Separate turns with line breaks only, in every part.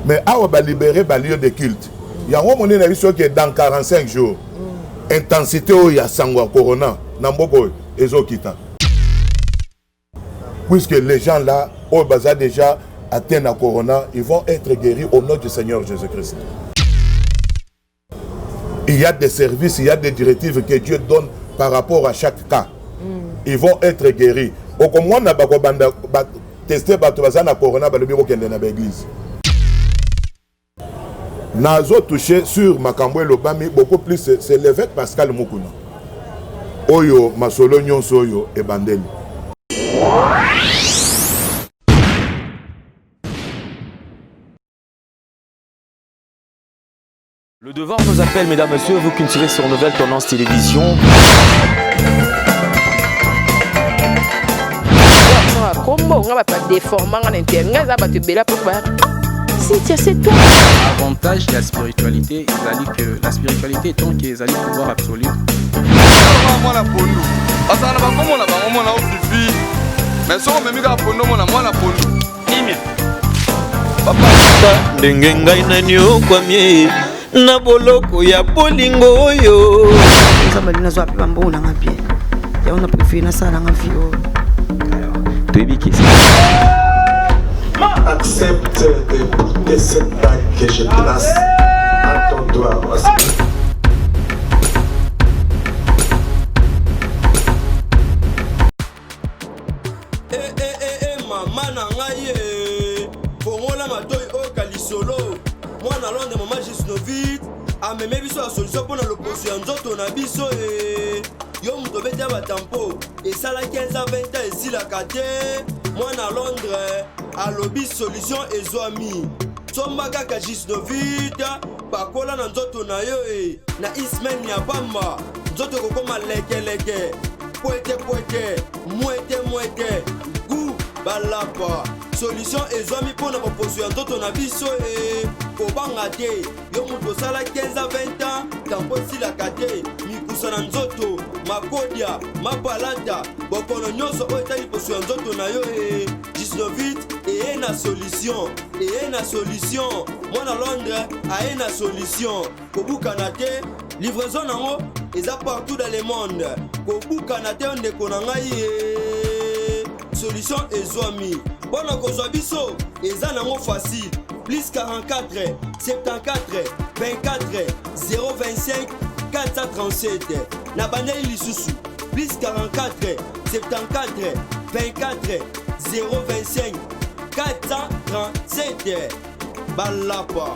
Mais awa ba libere ba lieu de culte. Yango moni na biso que dans 45 jours intensité oyo ya sango ya corona na mboka oyo ezokita. Puisque les gens là oyo baza déjà atteint na corona, ils vont être guéris au nom du Seigneur Jésus-Christ. Il y a des services, il y a des directives que Dieu donne par rapport à chaque cas. Ils vont être guéris. Okomona bakobanda ba tester bato baza na corona balobi bokende na ba église. Nazo toucher sur makambo elobami beaucoup plus c'est l'évêque Pascal Mukuna. Oyo masolo nyonso oyo ebandeli.
Le devoir nous appelle, mesdames, messieurs, vous qui nous suivez sur Nouvelle Tendance Télévision.
kombo nga bato badeforma nga na inter nga eza bato ebele apo ba Cynthia, c'est toi.
Avantage de la spiritualité, ezali que la spiritualité étant que ezali pouvoir absolu.
mwana pondu azala na bakombo na bango mwana ofifi mais soki omemi kaka pondu omona mwana pondu kimia
ndenge ngai naniokwami na boloko ya bolingo oyo
nzambe alingi nazwa mpe bambongo nanga bien yango na préféré nasala nanga vie oyo
toyebi kesi
Accepte de porter cette bague que je place à ton doigt.
Eh, eh, eh, eh, mama na ngai eh. Fongola matoi oyoka lisolo. Mwana Londres mama Gisnovit ameme biso ya solution mpo na loposo ya nzoto na biso eh. Yo moto obeti ya batampo esala 15 ans 20 ans esilaka te. Mwana Londres alobi solution ezwami. Somba kaka Gisnovit pakola na nzoto na yo e na ismail ya pamba nzoto ekokoma lekeleke pwete pwete mwete mwete gu balapa solution ezwami mpo na baposo ya nzoto na biso e kobanga te yo moto osala 15 a 20 ans tampo esilaka te mikusa na nzoto makodia mapalata bokono nyonso oyo etali poso ya nzoto na yo e gisnovit eye na solution eye na solution mwana londres aye na solution kobukana te livraison nango eza partout dans le monde kobukana te ndeko na ngai ye solution ezwami mpo na kozwa biso eza nango facile plus 44 74 24 025 437 na bandeli lisusu plus 44 74 24 025 437 balapa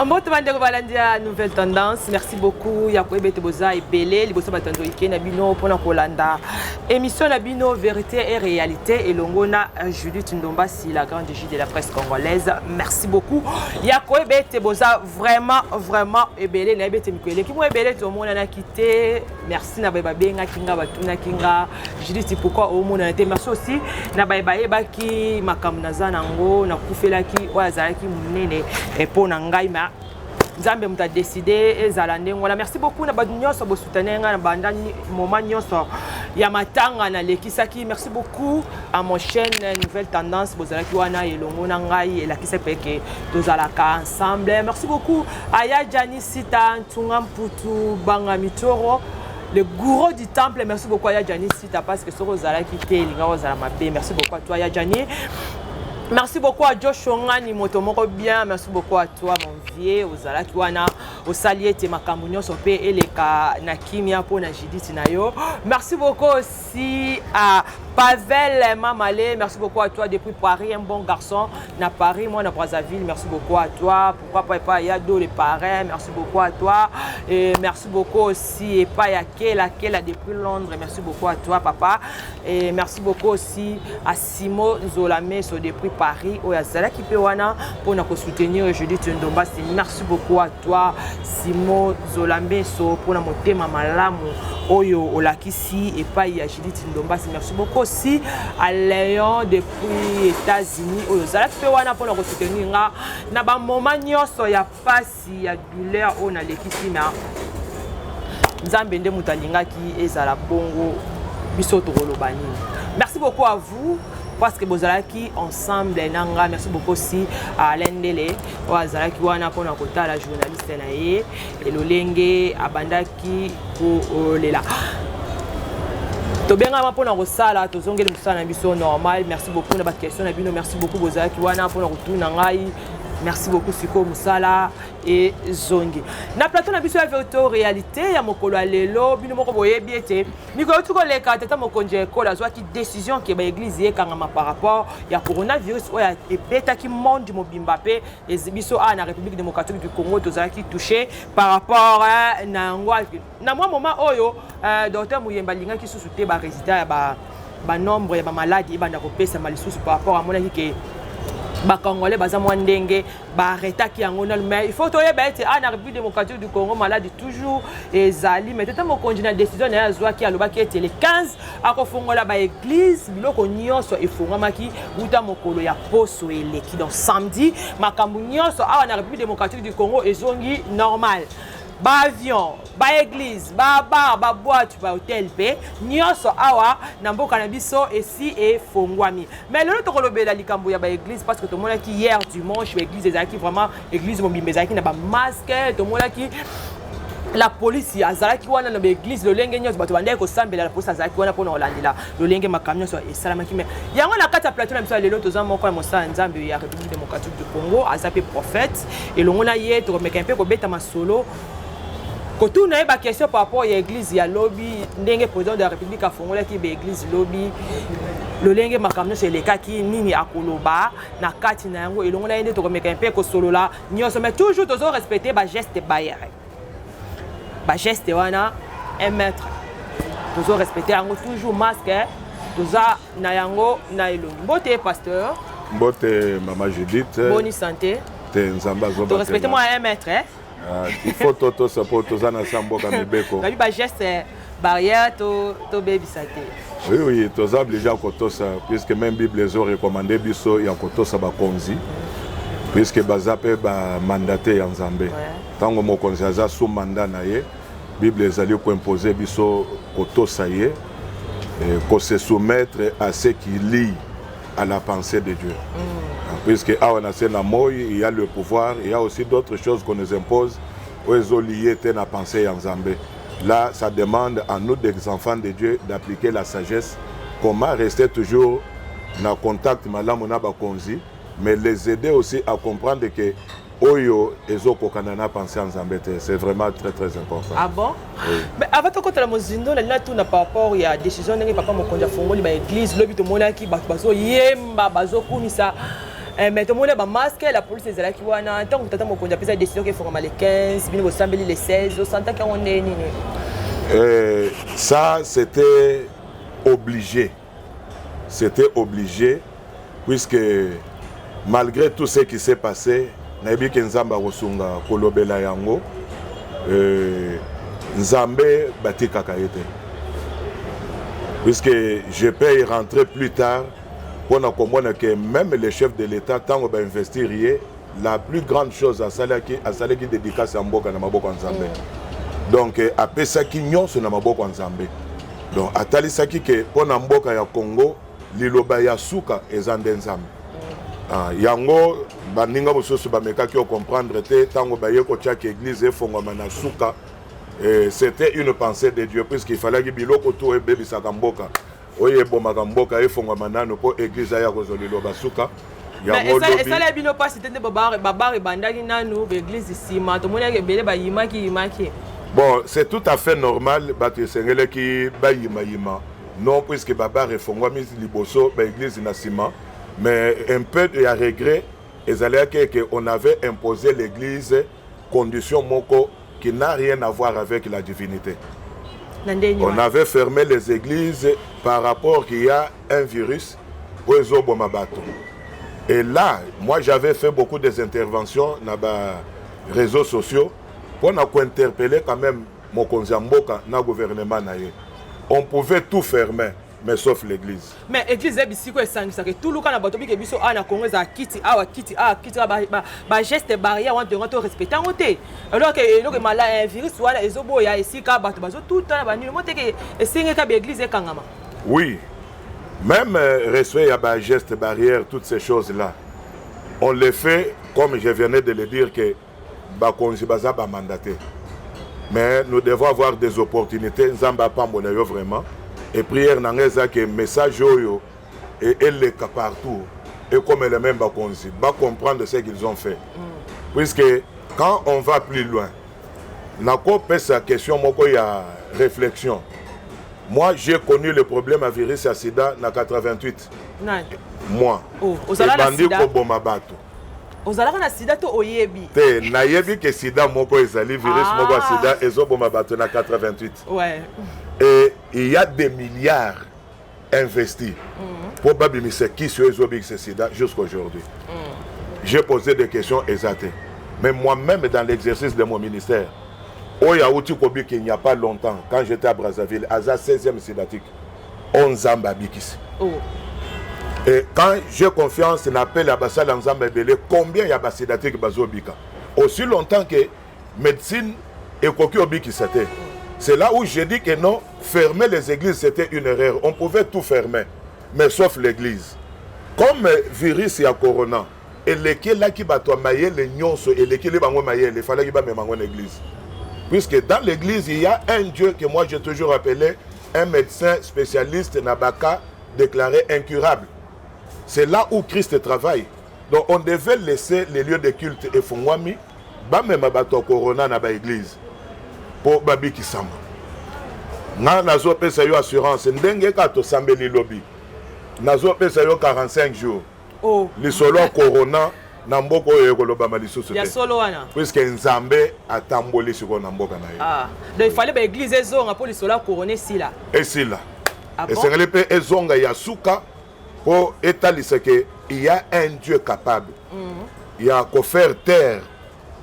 mbote bandeko balandi ya nouvelle tendance merci beaucoup ya koyeba ete boza ebele liboso bato ya nzoike na bino mpona kolanda émission na bino vérité et réalité elongo na judith ndombasi la grande juge de la presse congolaise merci beaucoup ya koyeba ete boza vraiment vraiment ebele nayebi ete mikolo eleki mwa ebele tomonanaki te merci na baye babengaki nga batunaki nga judith pourquoi omonana te merci aussi na baye bayebaki makambo naza nango nakufelaki oyo azalaki monene mpo na ngai ma nzambe moto adeside ezala ndenge wana merci beaucoup na bato nyonso bosoutenir ngai na banda moment nyonso ya matanga nalekisaki merci beaucoup à mon chaîne nouvelle tendance bozalaki wana elongo na ngai elakisaki mpe ke tozalaka ensemble merci beaucoup aya jani sita ntunga mputu banga mitoro le gourou du temple merci beaucoup aya jani sita parce que soki ozalaki te elingaka ozala mabe merci beaucoup à toi aya jani Merci beaucoup à Josh Ngani moto moko bien merci beaucoup à toi mon vieux ozalaki wana osali ete makambo nyonso mpe eleka na kimia mpo na Judith na yo merci beaucoup aussi à Pavel Mamale merci beaucoup à toi depuis Paris un bon garçon na Paris moi na Brazzaville merci beaucoup à toi pourquoi pas epai ya Do le parrain merci beaucoup à toi et merci beaucoup aussi epai ya Kela Kela depuis Londres merci beaucoup à toi papa et merci beaucoup aussi à Simo Nzola Meso depuis Paris oyo azalaki mpe wana mpona kosoutenir Judith Ndombasi merci beaucoup à toi. Simo Zolambeso mpona motema malamu oyo olakisi epai ya Judith Ndombasi. Merci beaucoup aussi à Léon depuis États-Unis oyo ozalaki mpe wana mpona kosoutenir nga na bamoma nyonso ya pasi ya douleur oyo nalekisi na Nzambe nde moto alingaki ezala bongo, biso tokoloba nini? Merci beaucoup à vous parce que bozalaki ensemble na nga. Merci beaucoup aussi à Alain Ndele oyo azalaki wana mpona kotala journaliste na ye elolenge abandaki kolela. Tobengama mpona kosala, tozongeli mosala na biso normal. Merci beaucoup na baquestion na bino, merci beaucoup bozalaki wana mpona kotuna ngai, merci beaucoup. Sikoyo mosala ezongi na plateau na biso ya Vérité Réalité ya mokolo ya lelo. Bino moko boyebi ete mikolo euti koleka, tata mokonzi ya ekolo azwaki décision ke baéglise ekangama par rapport ya coronavirus oyo ebetaki monde mobimba, mpe biso awa na République démocratique du Congo tozalaki touché par rapport na yango. Na mwa moment oyo, docteur Muyemba alingaki susu te barésultat ya banombre ya bamaladi ebanda kopesama lisusu par rapport amonaki ke bacongolais baza mwa ndenge baarretaki yango nanu. Mais il faut toyeba ete a na République démocratique du Congo, maladi toujours ezali. Mais tata mokonzi, na décision na ye azwaki, alobaki ete le 15 akofongola baéglise. Biloko nyonso efungwamaki wuta mokolo ya poso eleki, donc samedi. Makambo nyonso awa na République démocratique du Congo ezongi normal: baavion, baéglise, babar, baboîte, bahotel mpe nyonso awa na mboka na biso esi efongwami. Mais lelo tokolobela likambo ya baéglise, parce que tomonaki hier dimanche baéglise ezalaki vraiment, église mobimba ezalaki na bamasque. Tomonaki la police azalaki wana na baéglise, lolenge nyonso bato bandaki kosambela, la police azalaki wana mpona kolandela lolenge makambo nyonso esalamaki. Mais yango, na kati ya plateau na biso ya lelo, toza moko ya mosala Nzambe ya République démocratique du Congo, aza mpe prophète. Elongo na ye tokomeka mpe kobeta masolo, kotuna ye baquestion par rapport ya église ya lobi, ndenge président de la République afongolaki baéglise lobi, lolenge makambo nyonso elekaki, nini akoloba na kati na yango. Elongo na ye nde tokomeka mpe kosolola nyonso, mais toujours tozorespecte bageste barrière, bageste wana 1 mètre, tozorespecte yango toujours, masque toza na yango na elongi. Mbote, pasteur.
Mbote, mama Judith.
Boni santé?
Te, Nzambe.
Torespecte mwa 1 mètre, eh?
Il faut totosa mpo toza na sa mboka mibeko.
Nabi bageste barrière tobebisa te.
Oui, toza obligé ya kotosa, puisque même Bible ezorecommande biso ya kotosa bakonzi, puisque baza mpe bamandate ya Nzambe. Ntango mokonzi aza sous mandat na ye, Bible ezali koimpose biso kotosa ye, kose soumettre à ce qui lie à la pensée de Dieu. Puisque awa na se na moi, il y a le pouvoir, il y a aussi d'autres choses qu'on nous impose oyo ezolié te na pensée ya Nzambe. Là, ça demande à nous, des enfants de Dieu, d'appliquer la sagesse, comment rester toujours na contact malamu na bakonzi, mais les aider aussi à comprendre que oyo ezokokana na pensée ya Nzambe te. C'est vraiment très très important.
Ah bon?
Oui.
Mais avant tokotala mozindo, nalingi natuna par rapport ya décision ndenge papa mokonzi afongoli baéglise lobi. Tomonaki bato bazoyemba, bazokumisa, mais tomoni bamasque, la police ezalaki wana. Ntango tata mokonzi apesa décision ke efongama le 15, bino bosambeli le 16, osantaki yango nde nini?
Ça, c'était obligé. C'était obligé, puisque malgré tout ce qui s'est passé, nayebi ke Nzambe akosunga kolobela yango. Nzambe batikaka ye te, puisque je peux y rentrer plus tard mpona komona ke même le chef de l'État, ntango bainvestir ye, la plus grande chose asalaki, asalaki dédicace ya mboka na maboko ya Nzambe. Donc apesaki nyonso na maboko ya Nzambe. Donc atalisaki ke mpo na mboka ya Congo, liloba ya suka eza nde Nzambe. Ah, yango baninga mosusu bamekaki ocomprendre te ntango baye kotiaka église efongwama na suka. C'était une pensée de Dieu, puisqu'il fallaki biloko to ebebisaka mboka, oyo ebomaka mboka, efongwama nano mpo église aya kozwa liloba suka.
Yango esala bino mpasi te nde babar ebandaki nanu, baéglise nsima? Tomonaki ebele bayimaki yimaki.
Bon, c'est tout à fait normal, bato esengelaki bayimayima, non, puisque babar efongwami liboso, baéglise na nsima. Mais un peu ya regret ezalaki ke on avait imposé l'église condition moko qui n'a rien à voir avec la divinité. On avait fermé les églises par rapport qu'il y a un virus oyo ezoboma bato. Et là, moi, j'avais fait beaucoup des interventions dans les réseaux sociaux. Mpo na kointerpeller quand même mokonzi ya mboka na gouvernement na ye. On pouvait tout fermer, mais sauf l'église.
Mais église ya bisiko esangisaka etuluka na bato bike biso awa na Congo ezala kiti awa, kiti awa, kiti awa, bageste barrière wana tonga to respecte yango te, alors que eloko mala virus wana ezoboya esika bato bazotuta na banini mo teke esengeka baeglise ekangama.
Oui, même respect ya bageste barrière, toutes ces choses là on les fait, comme je venais de le dire, que bakonzi baza bamandaté, mais nous devons avoir des opportunités. Nzambe apambola yo vraiment, et prière na ngai eza ke message oyo eleka partout, ekomela même bakonzi, bacomprendre ce qu'ils ont fait, puisque quand on va plus loin, nakopesa question moko ya réflexion. Moi, j'ai connu le problème ya virus ya sida na 88.
Nani?
Moi.
Oh, ozala na
ebandi
sida?
Koboma bato.
Ozalaka na sida to oyebi?
Te, nayebi ke sida moko ezali, virus moko ya sida ezoboma bato na 88. Et il y a des milliards investis mpo babimisa kisi oyo ezobikisa sida. Jusqu'aujourd'hui, j'ai posé des questions, eza te. Mais moi-même, dans l'exercice de mon ministère, oyo awuti kobika il n'y a pas longtemps, quand j'étais à Brazzaville, aza 16e sidatique oyo Nzambe abikisi. Et quand j'ai confiance na appel ya basala Nzambe ebele, combien ya basidatique bazobika aussi longtemps que médecine ekoki obikisa te? C'est là où je dis que non, fermer les églises, c'était une erreur. On pouvait tout fermer, mais sauf l'église. Comme virus ya corona elekelaki bato ya mayele nyonso, elekeli bango mayele, efalaki bamema yango na église, puisque dans l'église il y a un Dieu que moi j'ai toujours appelé un médecin spécialiste na bacas déclaré incurable. C'est là où Christ travaille. Donc on devait laisser les lieux de culte efungwami, bamema bato ya corona na baeglise mpo babikisama. Nga nazopesa yo assurance, ndenge kaka tosambeli lobi, nazopesa yo 45 jours. Lisolo ya corona na mboka oyo ekolobama lisusu
ya
te.
Solo wana.
Puisque Nzambe atamboli sikoyo na mboka na ye.
Ah. Donc il fallait baeglise ezonga mpo lisolo ya corona esila.
Esila.
Ah bon?
Esengeli mpe ezonga ya suka mpo etalisa ke il y a un Dieu capable ya kofaire taire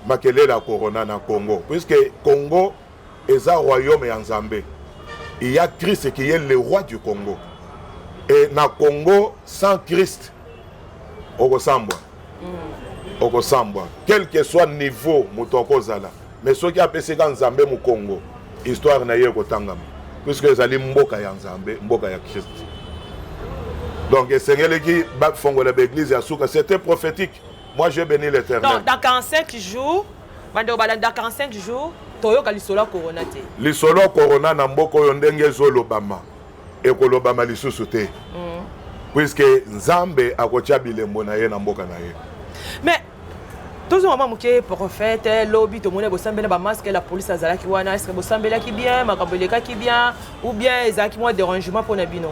makelele ya corona na Congo, puisque Congo eza royaume ya Nzambe. Il y a Christ qui est le roi du Congo, et na Congo, sans Christ, okosambwa, okosambwa, quel que soit niveau moto akozala. Mais soki apesika Nzambe mokongo, histoire na ye ekotangama, puisque ezali mboka ya Nzambe, mboka ya Christ. Donc esengeleki bafongola baeglise ya suka. C'était prophétique. Moi, j'ai béni l'Éternel.
Donc dans 45 jours, bandeko balanda, 45 jours toyoka lisolo ya corona te.
Lisolo ya corona na mboka oyo, ndenge ezolobama, ekolobama lisusu te, puisque Nzambe akotia bilembo na ye na mboka na ye.
Mais tozonga mwa moke, prophète. Lobi tomoni bosambeli bamasque, la police azalaki wana. Est ce que bosambelaki bien, makambo elekaki bien, ou bien ezalaki mwa dérangement mpona bino?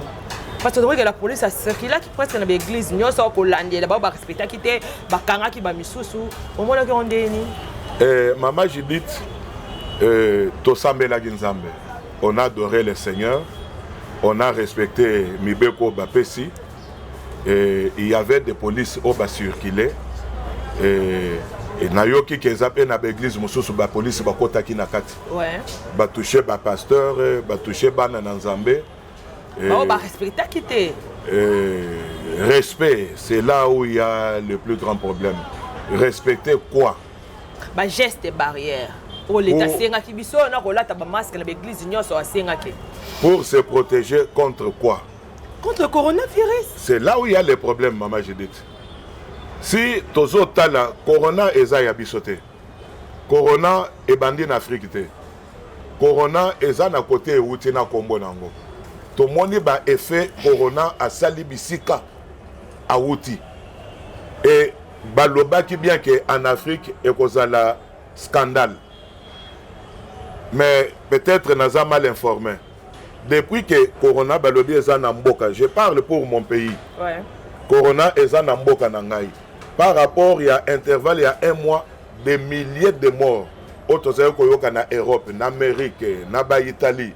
Parce que tomoni ke la police acirculaki presque na baeglise nyonso kolandela bao barespectaki te, bakangaki bamisusu. Omonaki yango ndeni?
Mama Judith, tosambelaki Nzambe, on a adoré le Seigneur, on a respecté mibeko bapesi. Et il y avait des polices oyo bacircule et nayoki ke eza mpe na baeglise mosusu bapolisi bakotaki na kati, batouche bapasteur, batouche bana na Nzambe.
Bao barespectaki te.
Respect, c'est là où il y a le plus grand problème. Respecter quoi?
Bageste barrière oyo leta asengaki biso na kolata bamasque na baeglise nyonso asengaki.
Pour se protéger contre quoi?
Contre coronavirus.
C'est là où il y a le problème, Mama Judith. Si tozotala, corona eza ya biso te, corona ebandi na Afrique te, corona eza na kote euti na nkombo nango. Tomoni baeffet corona asali bisika awuti, e balobaki bien ke en Afrique ekozala scandale, mais peut-être naza mal informé. Depuis que corona balobi eza na mboka, je parle pour mon pays, corona eza na mboka na ngai, par rapport ya intervalle ya un mois, des milliers de morts oyo tozali koyoka na Europe, na Amérique, na baItalie.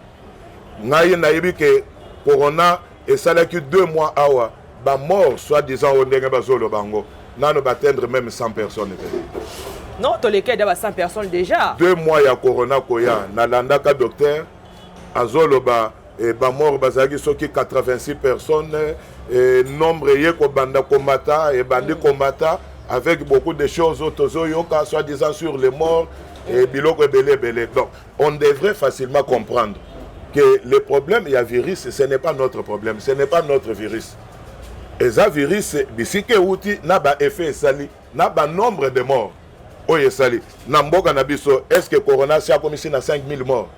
Ngai nayebi ke corona esalaki 2 mois awa, bamort soi-disant oyo ndenge bazoloba yango, nano baatteindre même 100 personnes te.
Non, toleki eda ba 100 personnes déjà.
2 mois ya corona koya, nalandaka docteur azoloba bamort bazalaki soki 86 personnes, nombre eye kobanda komata, ebandi komata avec beaucoup de choses oyo tozoyoka, soi-disant sur les morts et biloko ebele ebele. Donc on devrait facilement comprendre que le problème ya virus, ce n'est pas notre problème, ce n'est pas notre virus. Eza virus bisika euti na baeffet esali na banombre de morts oyo esali na mboka na biso. Est ce que corona si akomisi na 5000 morts?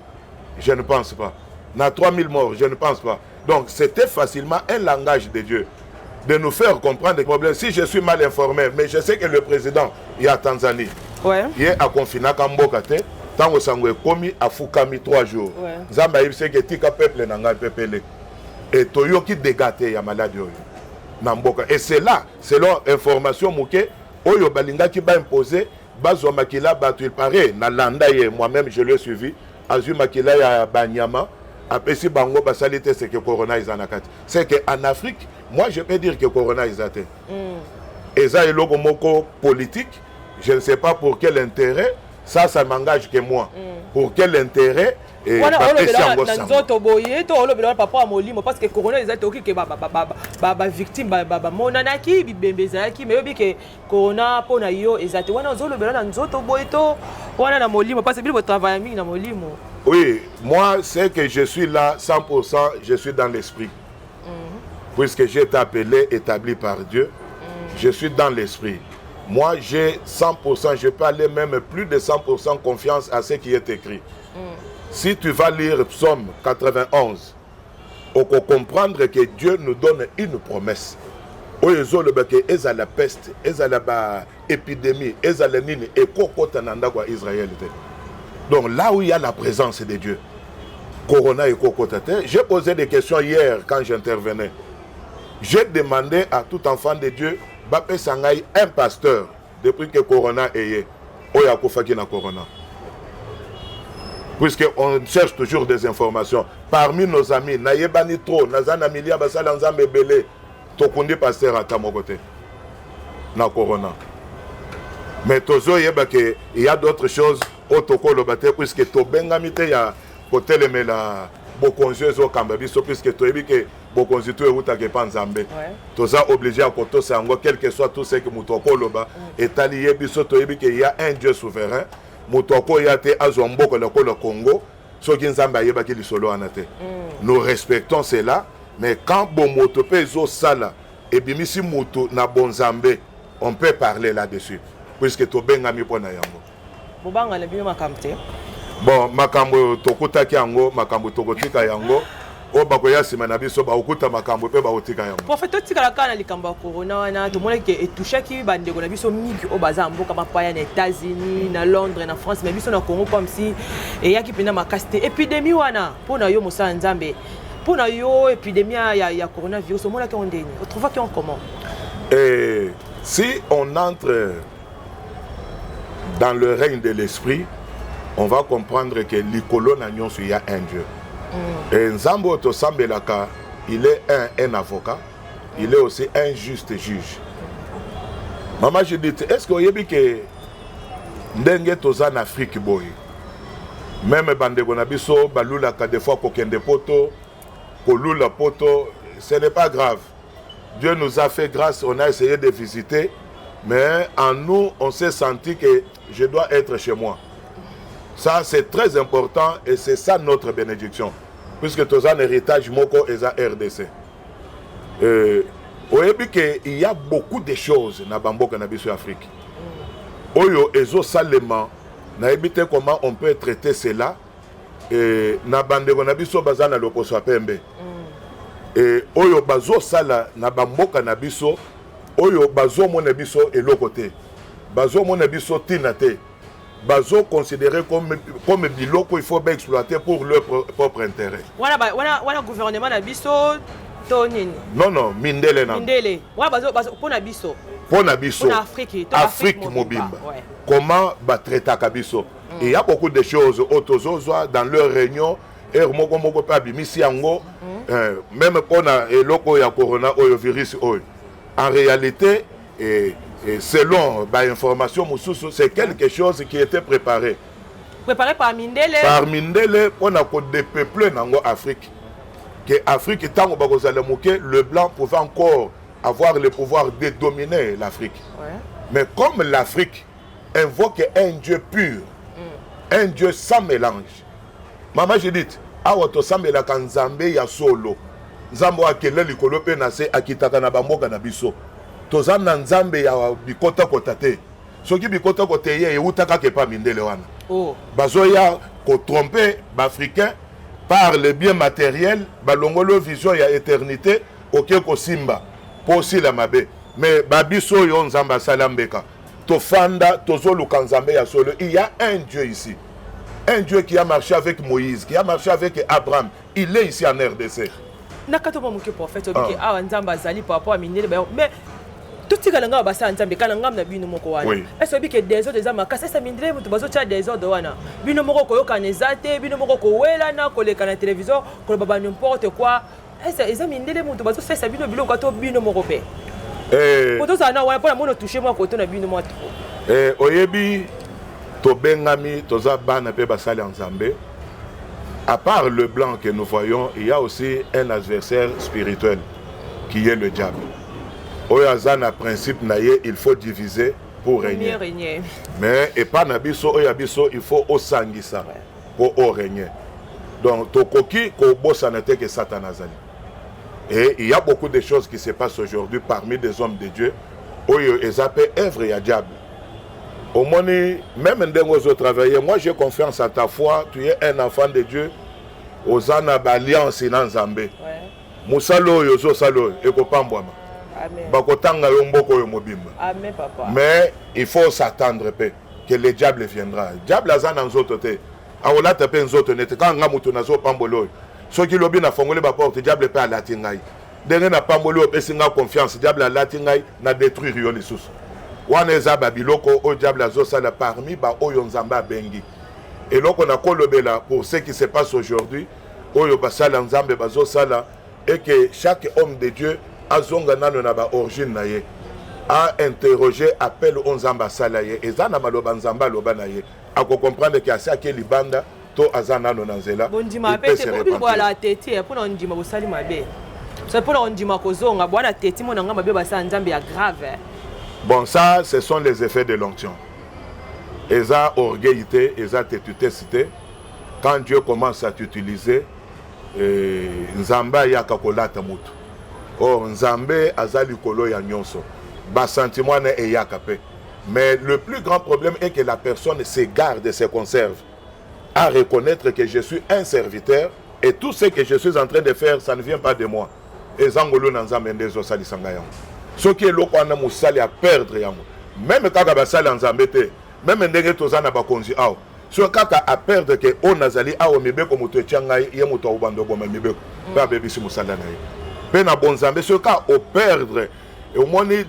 Je ne pense pas. Na 3000 morts, je ne pense pas. Donc c'était facilement un langage de Dieu de nous faire comprendre le problème. Si je suis mal informé, mais je sais que le président ya Tanzanie, ye akonfinaka mboka te. Ntango sango ekomi, afukami 3 jours. Nzambe ayebisi eke tika peuple na ngai pepele. E toyoki dégâts te ya maladi oyo na mboka. Et c'est là, selon information moke oyo balingaki baimpose, bazwa makila bato. Il paraît, nalanda ye moi-même, je l'ai suivi, azwi makila ya banyama, apesi bango, basali te, c'est que corona eza na kati. C'est que en Afrique, moi je peux dire que corona eza te. Eza eloko moko politique, je ne sais pas pour quel intérêt. Ça m'engage que moi. Pour quel intérêt?
Wana olobela na nzoto boye to olobela wana papa ya molimo? Parce que corona eza, tokoki ke bavictime bamonanaki, bibembe ezalaki, mais oyebi ke corona mpo na yo eza te. Wana ozolobela na nzoto boye to wana na molimo? Parce que bino botravaille mingi na molimo.
Oui, moi, c'est que je suis là 100%, je suis dans l'esprit. Puisque j'ai été appelé, établi par Dieu, je suis dans l'esprit. Moi, j'ai 100%, je peux aller même plus de 100% confiance à ce qui est écrit. Si tu vas lire Psaume 91, on peut comprendre que Dieu nous donne une promesse. Oyo ezoloba ke ezala peste, ezala baépidémie, ezala nini, ekokota na ndako ya Israël te. Donc là où il y a la présence de Dieu, corona ekokota te. J'ai posé des questions hier quand j'intervenais. J'ai demandé à tout enfant de Dieu bapesa ngai un pasteur depuis que corona eye oyo akufaki na corona, puisque on cherche toujours des informations parmi nos amis. Nayebani trop, naza na milia, basala Nzambe ebele, tokundi pasteur ata moko te na corona. Mais tozoyeba ke il y a d'autres choses oyo tokoloba te, puisque tobengami te ya kotelemela bokonzi oyo ezokamba biso, puisque toyebi ke bokonzi to eutaka epa Nzambe. Toza obligé ya kotosa yango, quel que soit tout ce que moto akoloba etali ye. Biso toyebi ke ya un Dieu souverain. Moto akoya te azwa mboka lokola Congo soki Nzambe ayebaki lisolo wana te. Nous respectons cela, mais quand bomoto mpe ezosala, ebimisi moto na bonzambe, on peut parler là-dessus, puisque tobengami mpo na yango.
Bobanga na bino makambo te.
Bon, makambo tokutaki yango, makambo tokotika yango. Oyo bakoya nsima na biso bakokuta makambo mpe bakotika yango.
Prophète, totikala kaka na likambo ya corona wana. Tomonaki ke etouchaki bandeko na biso mingi oyo baza na mboka bapaya, na États-Unis, na Londres, na France, mais biso na Congo, comme si eyaki mpenza makasi te, épidémie wana. Mpo na yo, mosala Nzambe, mpo na yo, épidémie ya coronavirus, omonaki yango ndeni? Otrouvaki yango comment?
Et si on entre dans le règne de l'esprit, on va comprendre que likolo na nyonso, il y a un Dieu. Et Nzambe oyo tosambelaka, il est un avocat, il est aussi un juste juge. Mama Judith, est ce que oyebi ke ndenge toza na Afrique boye, même bandeko na biso balulaka des fois kokende poto, kolula poto, ce n'est pas grave. Dieu nous a fait grâce, on a essayé de visiter, mais en nous, on s'est senti que je dois être chez moi. Ça, c'est très important et c'est ça notre bénédiction. Puisque toza un héritage moko eza RDC. Oyebi ke il y a beaucoup de choses na bamboka na biso Afrique oyo ezosalema, nayebi te comment on peut traiter cela. Na bandeko na biso baza na loposo ya pembe oyo bazosala na bamboka na biso, oyo bazomona biso eloko te, bazomona biso ntina te, bazoconsidérer comme biloko il faut baexploiter pour leur propre intérêt.
Wana gouvernement na biso to nini?
Non, mindele na.
Mindele wana bazo mpo na biso.
Mpo na biso.
Mpo na Afrique to
Afrique mobimba. Comment batraitaka biso? Et il y a beaucoup de choses oyo tozozwa dans leur réunion, heure moko moko mpe abimisi yango, même mpona eloko ya corona oyo, virus oyo, en réalité. Et, et selon bainformation mosusu, c'est quelque chose qui était préparé.
Préparé par mindele.
Par mindele mpona kodépeupler nango Afrique, que Afrique ntango bakozala moke, le blanc pouvait encore avoir le pouvoir de dominer l'Afrique. Mais comme l'Afrique invoque un Dieu pur, un Dieu sans mélange, mama Judith, awa tosambelaka Nzambe ya solo, Nzambe oyo akele likolo mpe na se, akitaka na bamboka na biso. Toza na Nzambe ya bikotakota te. Soki bikotakota eye, euta kaka epa mindele wana.
Oh.
Bazoya kotromper baafricain par le bien matériel, balongoli vision ya éternité, oke kosimba mpo osila mabe. Mais babiso oyo Nzambe asala mbeka, tofanda, tozoluka Nzambe ya solo. Il y a un Dieu ici, un Dieu qui a marché avec Moïse, qui a marché avec Abraham. Il est ici en RDC.
Na kati mwa moke, prophète, obike awa Nzambe azali par rapport à mindele bayo, mais totikala ngai basala Nzambe kala ngambo na bino moko wana. Ese oyebi ke désordre eza makasi? Ese mindele moto bazotia désordre wana, bino moko koyokana eza te, bino moko kowelana, koleka na télévision, koloba ba n'importe quoi. Ese eza mindele moto bazosalisa bino biloko to bino moko mpe? Po tozala na wana mpona mona touche mwa koto na bino mwa trop.
Oyebi, tobengami, toza bana mpe basali ya Nzambe. À part le blanc que nous voyons, il y a aussi un adversaire spirituel qui est le diable, oyo aza na principe na ye: il faut diviser pour régner.
Mieux régner.
Mais epa na biso, oyo ya biso, il faut osangisa mpo orégner. Donc tokoki kobosana te ke Satan azali. Et il y a beaucoup de choses qui se passent aujourd'hui parmi des hommes de Dieu oyo eza mpe œuvre ya diable. Omoni, même ndenge ozotravailler, moi j'ai confiance à ta foi, tu es un enfant de Dieu, oza na baalliance na Nzambe. Mosala oyo ozosala oyo ekopambwama.
Amen.
Bakotanga yo mboka oyo mobimba.
Amen, papa.
Mais il faut s'attendre mpe que le diable viendra. Diable aza na nzoto te, akolata mpe nzoto nete kaka nga moto nazopambola oyo. Soki lobi nafongoli baporte, diable mpe alati ngai. Ndenge napamboli oyo, opesi nga confiance, diable alati ngai na détruire yo lisusu. Wana eza babiloko oyo diable azosala parmi baoyo Nzambe abengi. Eloko nakolobela pour ce qui se passe aujourd'hui, oyo basala Nzambe bazosala, et que chaque homme de Dieu azonga nano na baorigine na ye, ainterroger appel oyo Nzambe asala ye. Eza na maloba Nzambe aloba na ye, akocomprendre ke asi ake libanda to aza nano na nzela.
Bondima mpe te bobili boyala teti mpona ondima bosali mabe, so mpona ondima kozonga bwana teti mona nga mabe basala Nzambe ya grave.
Bon, ça, ce sont les effets de l'onction. Eza orgueil te, eza tetutesi te. Quand Dieu commence à t'utiliser, Nzambe ayaka kolata motu. Or Nzambe aza likolo ya nyonso, basentiment wana eyaka mpe. Mais le plus grand problème est que la personne se garde, se conserve à reconnaître que je suis un serviteur et tout ce que je suis en train de faire, ça ne vient pas de moi, eza ngolu na Nzambe nde ezosalisa ngai yango. Soki eloko wana mosali aperdre yango, même kaka basali ya Nzambe te, même ndenge toza na bakonzi awa, soki kaka aperdre ke oyo nazali awa, mibeko moto etya ngai, ye moto akobanda oboma mibeko mpe abebisi mosala na ye mpe na bonzambe. Soki kaka operdre, omoni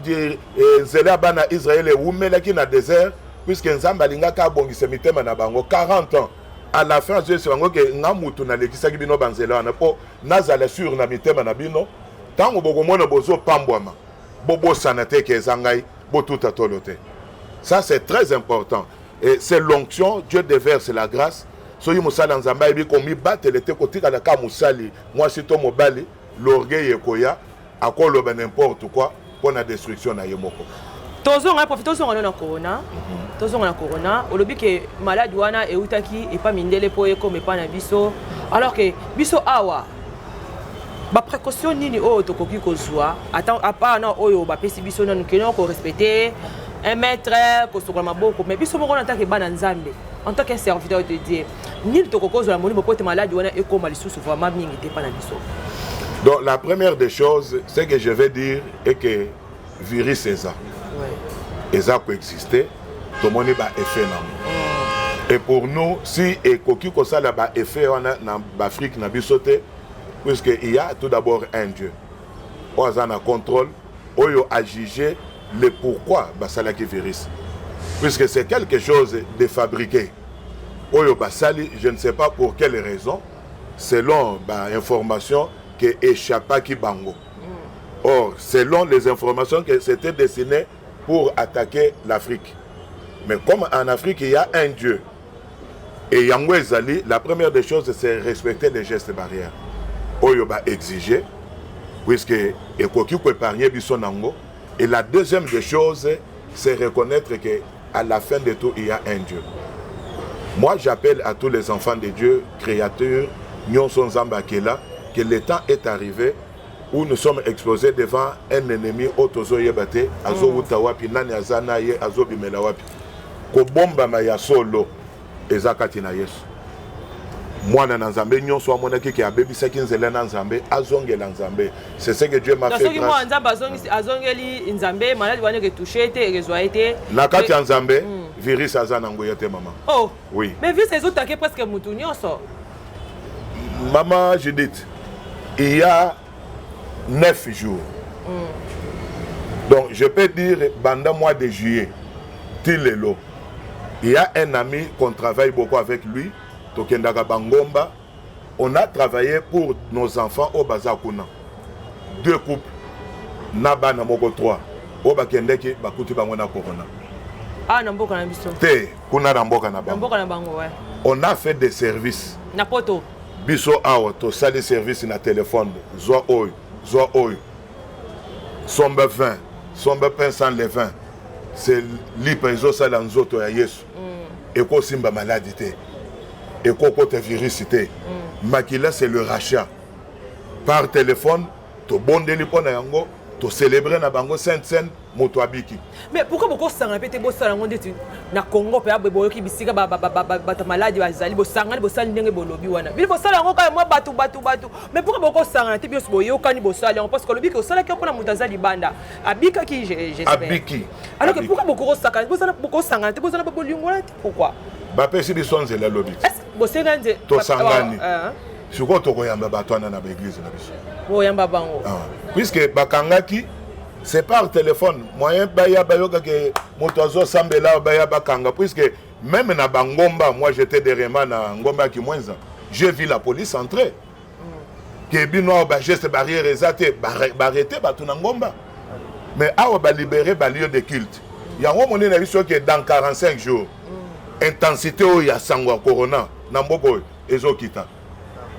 nzela ya bana Israele ewumelaki na désert, puisque Nzambe alingaki abongisa mitema na bango 40 ans. À la fin azoyebisa bango ke nga mutu nalekisaki bino banzela wana mpo nazala sûr na mitema na bino. Ntango bokomona bozopambwama, bobosana te ke eza ngai, botuta tolo te. Ça, c'est très important et c'est l'onction. Dieu déverse la grâce. Soki mosali ya Nzambe ayebi komibatele te, kotikala kaka mosali mwasi to mobali, l'orgueil ekoya, akoloba n'importe quoi mpo na destruction na ye moko.
Tozonga, prophète, tozonga no na corona. Tozonga na corona. Olobi ke maladi wana eutaki epa mindele mpo ekoma epa na biso, alors ke biso awa baprécaution nini oyo tokoki kozwa, ata à part na oyo bapesi biso nanu kende korespecter 1 mètre, kosokola maboko? Mais biso moko, en tant que bana Nzambe, en tant qu'un serviteur de Dieu, nini tokoki kozwa na molimo po ete maladi wana ekoma lisusu vraiment mingi te epa na biso?
Donc la première des choses, ce que je vais dire est que virus eza eza koexister, tomoni baeffet nango. Et pour nous, si ekoki kosala baeffet wana na baafrike na biso te, puisque il y a tout d'abord un Dieu oyo aza na contrôle, oyo ajuge le pourquoi basalaki virus, puisque c'est quelque chose de fabriqué oyo basali, je ne sais pas pour quelle raison, selon bainformation ke échappaki bango. Or, selon les informations que c'était destiné pour attaquer l'Afrique. Mais comme en Afrique, il y a un Dieu, et yango ezali, la première des choses, c'est respecter les gestes barrières. Oyo ba exiger, puisque ekoki koépargner biso nango. Et la deuxième des choses, c'est reconnaître que à la fin de tout, il y a un Dieu. Moi, j'appelle à tous les enfants de Dieu, créatures, nyonso Nzambe akela, que le temps est arrivé où nous sommes exposés devant un ennemi oyo tozoyeba te azowuta wapi, nani aza na ye, azobimela wapi. Kobombama ya solo eza kati na Yesu. Mwana na Nzambe nyonso amonaki ke abebisaki nzela na Nzambe, azongela Nzambe. C'est ce que Dieu m'a fait
soki mwana
grâce.
Nzambe azongeli Nzambe, maladi wana eketouche te, ekezwa ye te.
Na kati ya Nzambe, virus aza na nguya te, mama.
Oh.
Oui.
Mais virus ezotake presque mutu nyonso.
Maman Judith, il y a 9 jours, donc je peux dire banda mois de juillet ti lelo, il y a un ami qu'on travaille beaucoup avec lui, tokendaka bangomba. On a travaillé pour nos enfants oyo baza kuna, deux couples na bana moko, trois oyo bakendeki, bakuti bango na corona.
Ah, na mboka na biso?
Te, kuna na mboka na
na
bango.
Mboka na bango, ouais.
On a fait des services.
Na poto.
Biso awa tosali service na telefone: zwa oyo, zwa oyo, somba 20, somba pain sans levain, c'est lipa ezosala nzoto ya Yesu, ekosimba maladi te, ekokota virus te. Makila, c'est le rachat. Par téléphone tobondeli mpo na yango, tocélébre na bango sainte cène, moto abiki.
Mais pourquoi bokosangana mpe te, bosala yango ndeti na Congo mpe aboye? Boyoki bisika bato maladi bazali, bosangani, bosali ndenge bolobi wana. Bino bosala yango kaka mwa bato, bato, bato. Mais pourquoi bokosangana te, biso boyokani, bosali yango? Parce que olobi ke osalaki yango mpona moto aza libanda, abikaki, j'espère.
Abiki.
Alors que
Abiki.
pourquoi bokosangana te, bozala bolingo wana te? Pourquoi?
Bapesi biso nzela lobi te.
Bosenga nze?
Tosangani. Sikoyo tokoyamba bato wana na baeglise na biso.
Boyamba bango?
Ah. Puisque bakangaki, c'est par téléphone, moyen baya bayokaki moto azosambela, baya bakanga. Puisque même na bangomba, moi j'étais dernièrement na ngomba ya Kimwenza, j'ai vu la police entrer ke bino awa bageste barrière eza te, baarrêter bato na ngomba. Mais awa balibérer balieu de culte. Yango monene na biso ke dans 45 jours, intensité oyo ya sango ya corona na mboka oyo ezokita,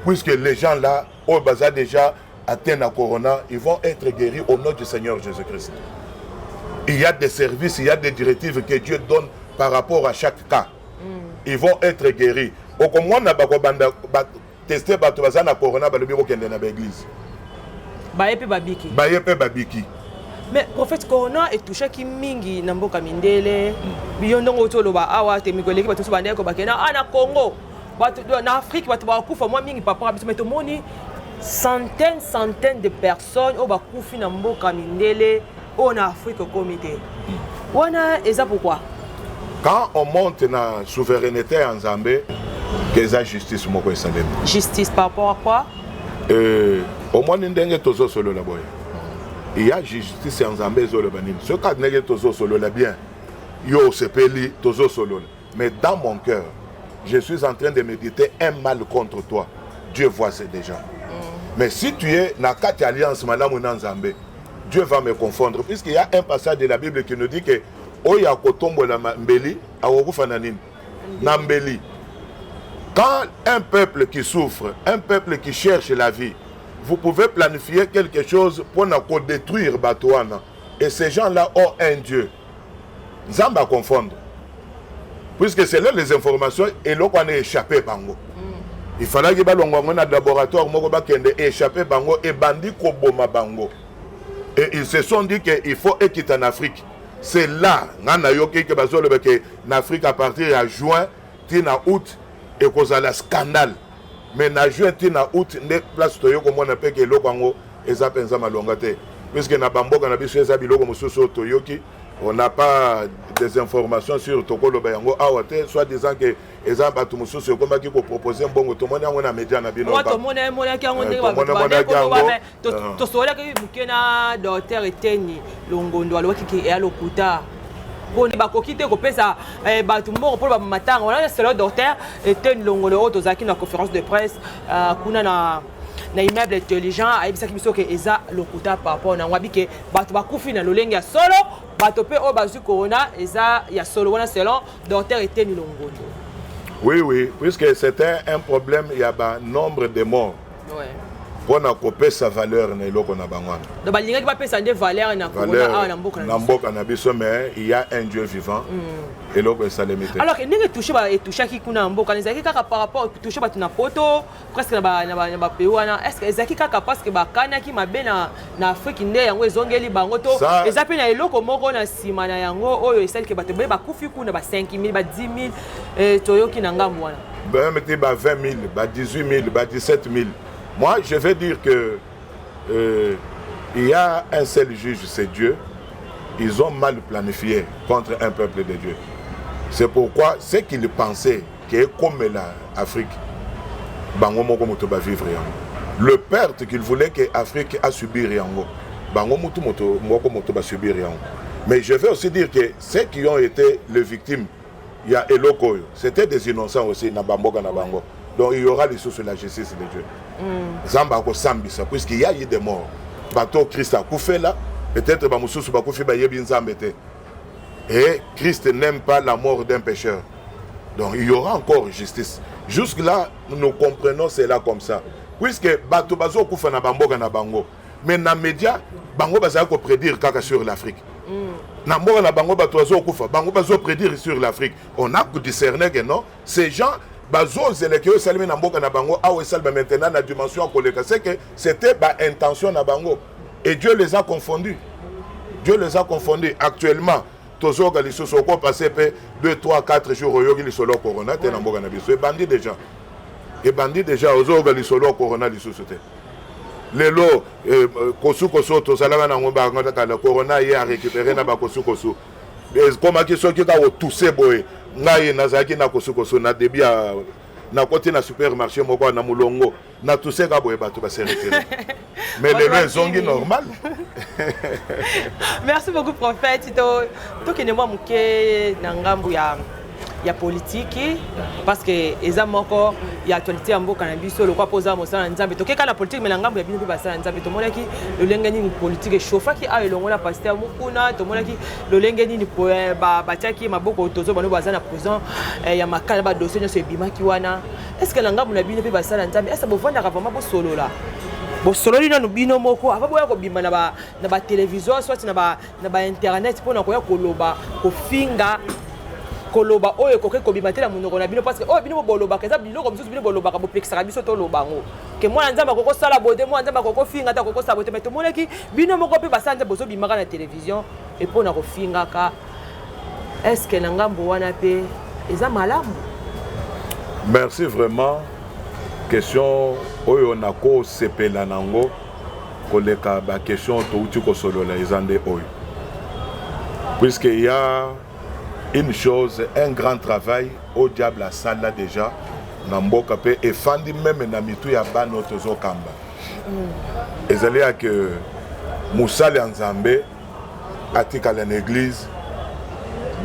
puisque les gens là oyo baza déjà atteints na corona, ils vont être guéris au nom du Seigneur Jésus-Christ. Il y a des services, il y a des directives que Dieu donne par rapport à chaque cas. Ils vont être guéris. Okomona bakobanda bateste bato baza na corona, balobi bokende na baeglise.
Baye mpe babiki.
Baye mpe babiki.
Mais prophète, corona etouchaki mingi na mboka mindele. Biyo ndongo oti oloba awa te, mikolo eleki bato mosusu bandeko bakenda a na Congo, bato na Afrique, bato bakufa mwa mingi papa biso. Mais tomoni centaine, centaine de personnes oyo bakufi na mboka mindele, oyo na Afrique okomi te. Wana eza pourquoi?
Quand on monte na souveraineté ya Nzambe, ke eza justice moko esalemi.
Justice par rapport à quoi?
Omoni ndenge tozosolola boye, ya justice ya Nzambe ezoloba nini? Soki kaka ndenge tozosolola bien, yo osepeli tozosolola, mais dans mon cœur je suis en train de méditer un mal contre toi, Dieu voit c'est déjà. Mais si tu es na kati alliance malamu na Nzambe, Dieu va me confondre, puisqu'il y a un passage de la Bible qui nous dit que oyo akotombola mbeli akokufa na nini? Na mbeli. Quand un peuple qui souffre, un peuple qui cherche la vie, vous pouvez planifier quelque chose pour détruire bato wana, et ces gens-là ont un Dieu, Nzambe à confondre, puisque c'est là les informations, eloko wana échappé bango. Il fallait balongwa yango na laboratoire moko, bakende, échappé bango, ebandi koboma bango, et ils se sont dit que il faut ekita en Afrique. C'est là nga nayoki ke bazoloba ke na Afrique, à partir ya juin ti na août, ekozala scandale. Mais na juin ti na août nde place toye komona mpe ke eloko yango eza mpenza malonga te, puisque na bamboka na biso eza biloko mosusu oyo toyoki, on n'a pas des informations sur, tokoloba yango awa te, soit disant que eza bato mosusu ekomaki kopropose mbongo. Tomoni yango na media na bino.
Tomonaki yango ndenge tosololaki moke na docteur Eteni Longondo, alobaki ke eya lokuta, mpona bakoki te kopesa bato mbongo mpona bamatanga wana. Selo docteur Eteni Longondo oyo tozalaki na conférence de presse kuna na na immeuble intelligent. Ayebisaki biso ke eza lokuta par rapport na yango, abi ke bato bakufi na lolenge ya solo, bato mpe oyo bazwi corona eza ya solo wana, selon docteur Eteni Longondo.
Oui, puisque c'était un problème ya ba nombre de morts mpona kopesa valeur na eloko na bango wana.
Donc balingaki bapesa nde valeur na corona awa na mboka
na biso. Mboka na biso, mais il y a un Dieu vivant, eloko esalemi te.
Alors que ndenge touche etouchaki kuna na mboka, ezalaki kaka par rapport touche bato na poto, presque na bapays wana. Est ce que ezalaki kaka parce que bakanaki mabe na Afrique nde yango ezongeli bango, to eza mpe na eloko moko na nsima na yango oyo esaliki bato ebele bakufi kuna, ba 5 000, ba 10 000, toyoki na ngambo wana?
Même te, ba 20 000, ba 18 000, ba 17 000. Moi, je vais dire que il y a un seul juge, c'est Dieu. Ils ont mal planifié contre un peuple de Dieu. C'est pourquoi ce qu'ils pensaient que comme l'Afrique, bango moko moto ba vivre yango, le perte qu'il voulait que Afrique a subir yango, bango mutu moto moko moto ba subir yango. Mais je vais aussi dire que ceux qui ont été les victimes ya eloko oyo, c'était des innocents aussi na bamboka na bango. Donc il y aura lisusu la justice de Dieu. Nzambe akosambisa, puisqu'il y a eu des morts. Bato Christ akufela, peut-être bamosusu bakufi bayebi Nzambe te, et Christ n'aime pas la mort d'un pécheur. Donc il y aura encore justice. Jusque là, nous comprenons cela comme ça, puisque bato bazokufa na bamboka na bango, mais na média bango bazali koprédire kaka sur l'Afrique. Na mboka na bango bato bazokufa, bango bazoprédire sur l'Afrique. On a discerné que non, ces gens bazozeleke oyo esalemi na mboka na bango awa esalema maintenant na dimension ya koleka. C'est que c'était baintention na bango et Dieu les a confondus. Dieu les a confondus. Actuellement tozoyoka lisusu, okopase mpe 2 3 4 jours, oyoki lisolo ya corona te na mboka na biso. Ebandi déjà, ebandi déjà. Ozoyoka lisolo ya corona lisusu te lelo. Kosukosu tozalaka nango kala, corona ye arécupéré na bakosukosu. Ekomaki soki kaka otuse boye. Ngai nazalaki na kosukosu na début ya nakoti na supermarché moko na molongo, natuseka boye, bato base retirer, mais lelo ezongi normal.
Merci beaucoup, prophète. Tokende mwa moke na ngambu ya politiki, parce que eza moko ya actualité ya mboka na biso. Lokwa mpo oza mosala na Nzambe, tokeka na politike, mais na ngambu ya bino mpe basala na Nzambe, tomonaki lolenge nini politike echauffaki awa elongo na pasteur Mokuna. Tomonaki lolenge nini batiaki maboko, tozo bano baza na prison ya Makala, badossier nyonso ebimaki wana. Est ce que na ngambu na bino mpe basala Nzambe, est ce bovandaka vraiment, bosolola, bosololi nanu bino moko avant boya kobima na batélévision, soit na bainternet, mpona koya koloba, kofinga, koloba oyo ekoki kobima te na monoko na bino? Parce que oyo bino bolobaka eza biloko mosusu bino bolobaka, bopekisaka biso toloba yango, ke mwana Nzambe akokosala boye te, mwana Nzambe akokofinga te, akokosala boye te. Mais tomonaki bino moko mpe basala Nzambe bozobimaka na télévision mpona kofingaka. Est ce que na ngambo wana mpe eza malamu?
Merci vraiment. Question oyo nakosepela nango koleka baquestion touti kosolola eza nde oyo, puisque il y a une chose, un grand travail au diable asala déjà na mboka mpe efandi même na mitu ya bana oyo tozokamba, ezali ya ke mosali ya Nzambe atikala na église,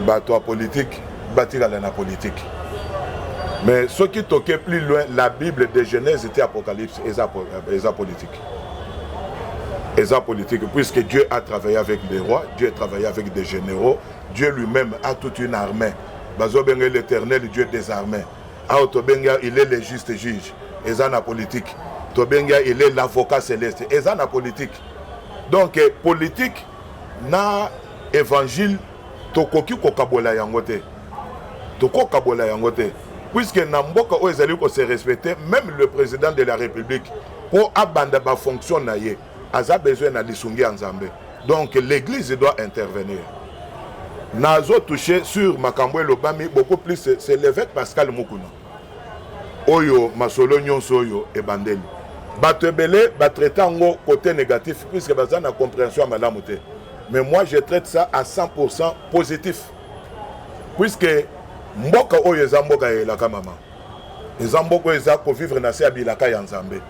bato ya politike batikala na politike. Mais soki toke plus loin, la Bible de Genèse te Apocalypse eza politique, eza politique, puisque Dieu a travaillé avec des rois, Dieu a travaillé avec des généraux, Dieu lui-même a toute une armée. Bazobenga l'Éternel, Dieu des armées. Awa tobengi il est le juste juge, eza na politique. Tobengi il est l'avocat céleste, eza na politique. Donc politique na évangile, tokoki kokabola yango te, tokokabola yango te, puisque na mboka oyo ezali kose respecter, même le président de la République, mpo abanda bafonction na ye, aza besoin na lisungi ya Nzambe. Donc l'église doit intervenir. Nazo toucher sur makambo elobami beaucoup plus, c'est l'évêque Pascal Mukuna oyo masolo nyonso oyo ebandeli. Bato ebele batraite yango côté négatif, puisque baza na compréhension ya malamu te. Mais moi, je traite ça à 100% positif, puisque mboka oyo eza mboka ya elaka mama, eza mboka oyo eza kovivre na se ya bilaka ya Nzambe.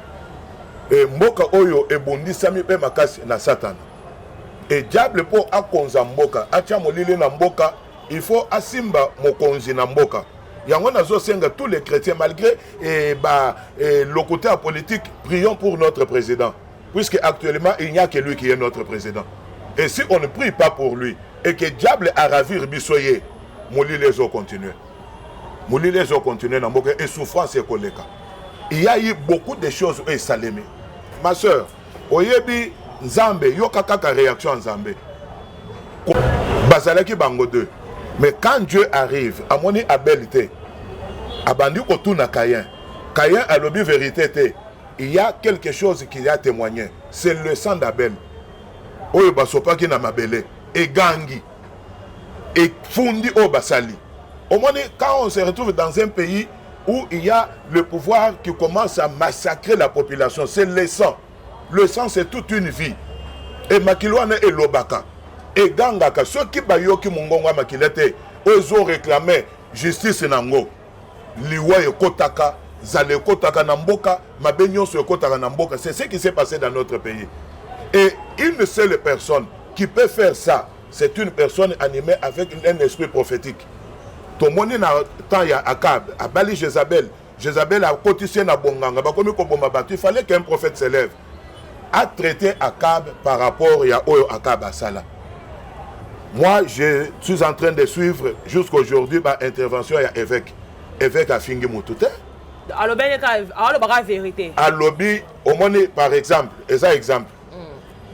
E mboka oyo ebundisami mpe makasi na Satana e diable. Mpo akonza mboka, atia molili na mboka, il faut asimba mokonzi na mboka. Yango nazosenga tous les chrétiens, malgré eh, ba eh, lokuta ya politique, prions pour notre président, puisque actuellement il n'y a que lui qui est notre président. Et si on ne prie pas pour lui et que diable a ravir biso ye, molili ezocontinue, molili ezocontinue na mboka et souffrance ekoleka. Il y a eu beaucoup de choses oyo esalemi. Ma sœur, oyebi Nzambe, yoka kaka réaction ya Nzambe. Bazalaki bango deux, mais quand Dieu arrive, amoni Abel te, abandi kotuna Caïn. Caïn alobi vérité te. Il y a quelque chose qui a témoigné, c'est le sang d'Abel oyo basopaki na mabele, egangi, efundi oyo basali. Omoni, quand on se retrouve dans un pays où il y a le pouvoir qui commence à massacrer la population, c'est le sang. Le sang, c'est toute une vie. E makili wana elobaka, egangaka. Soki bayoki mongongo ya makila te oyo ezoréclame justice nango, liwa ekotaka, zala ekotaka na mboka, mabe nyonso ekotaka na mboka. C'est ce qui s'est passé dans notre pays. Et une seule personne qui peut faire ça, c'est une personne animée avec un esprit prophétique. Tomoni na temps ya Akab, abali Jézabel. Jézabel akotisi ye na bonganga, bakomi koboma bato. Il fallait qu'un prophète s'élève a traité Akab par rapport ya oyo Akab asala. Moi, je suis en train de suivre jusqu'aujourd'hui ba intervention ya évêque. Évêque afingi motu te.
Alobaka vérité.
Alobi, omoni, par exemple, eza exemple,